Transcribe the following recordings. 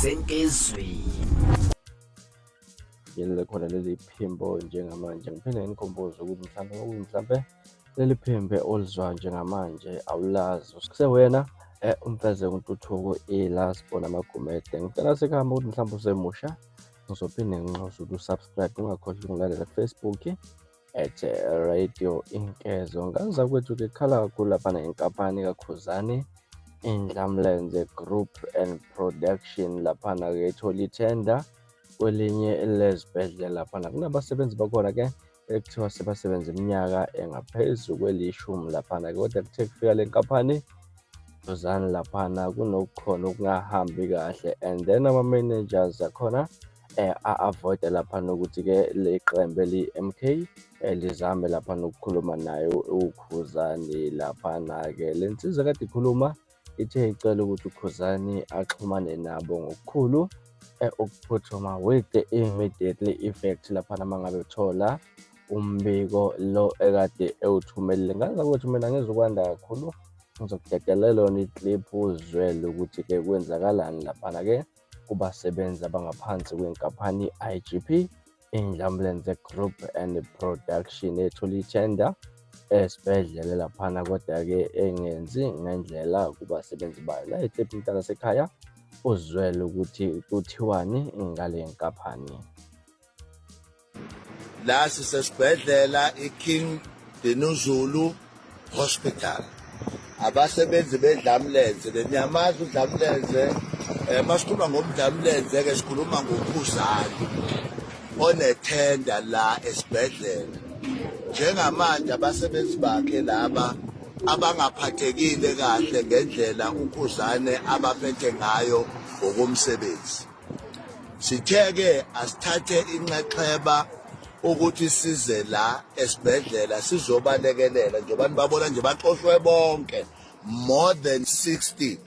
Senkezweni. Yini khona leli phimbo njengamanje? Ngiphinde nginikhumbuze ukuthi mhlampe mhlampe leli phimbo olizwa njengamanje awulazi, kusewena uMfezeko Ntuthuko iLast Born amaGumede. Ngicela sekuhamba ukuthi mhlawumbe usemusha, ngizophinde nginxuse ukuthi usubscribe, ungakhohlwa ukungilandela ku-Facebook @RadioInkezo. Ngaza kwethu-ke khala kakhulu laphana inkampani kaKhuzani Indlamlenze Group and Production, laphana-ke ithole ithenda kwelinye lezibhedlela. Laphana kunabasebenzi bakhona-ke ekuthiwa sebasebenza iminyaka engaphezu kwelishumi laphana-ke, kodwa kuthe kufika le nkampani Khuzani laphana kunokukhona okungahambi kahle, and then ama-managers akhona a-avoid-a laphana ukuthi-ke le qembu eliyi-MK lizame laphana ukukhuluma naye uKhuzani laphana-ke. Le nsizwa kade ikhuluma ithe icela ukuthi uKhuzani axhumane nabo ngokukhulu ukuphuthuma, with the immediately effect laphana uma ngabe ethola umbiko lo ekade ewuthumelile. Ngaza ukuthi mina ngizokwanda kakhulu, ngizokudedelela yona iclip uzwele ukuthi-ke kwenzakalani laphana-ke kubasebenzi abangaphansi kwenkampani IGP Indlamlenze Group and Production ethola ithenda esibhedlela laphana, kodwa-ke engenzi ngendlela kubasebenzi bayo. La iclip, mntana sekhaya, uzwele ukuthi kuthiwani ngale nkampani. La sisesibhedlela iKing Dinuzulu Hospital. Abasebenzi bedlamlenze, niyamazi udlamlenze. Masikhuluma ngomdlamlenze ke sikhuluma ngoKhuzani onethenda la esibhedlela. Njengamanje abasebenzi bakhe laba abangaphathekile kahle ngendlela uKhuzane abaphethe ngayo ngokomsebenzi. Sithe-ke asithathe inxexheba ukuthi size la esibhedlela sizobalekelela, njengoba nibabona nje baxoshwe bonke, more than 60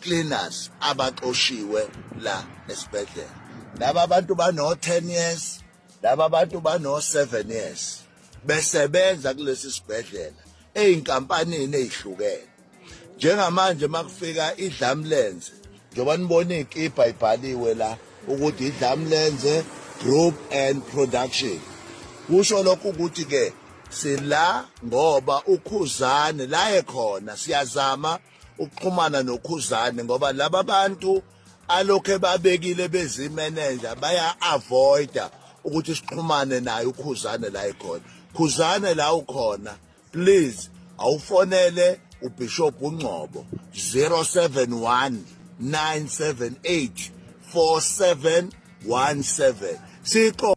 cleaners abaxoshiwe la esibhedlela. Laba abantu bano 10 years, laba abantu bano 7 years besebenza kulesi sibhedlela eyinkampanini ezihlukene. Njengamanje makufika idlamlenze, njengoba nibona ikipa ibhaliwe la ukuthi Idlamlenze Group and Production, kusho lokhu ukuthi ke sila ngoba uKhuzane la ekhona. Siyazama ukuxhumana noKhuzane ngoba laba bantu alokhe babekile bezimanager baya avoida ukuthi sixhumane naye uKhuzane la ekhona. Khuzane, la ukhona, please awufonele uBishop uNgcobo, 071 978 4717. Sixo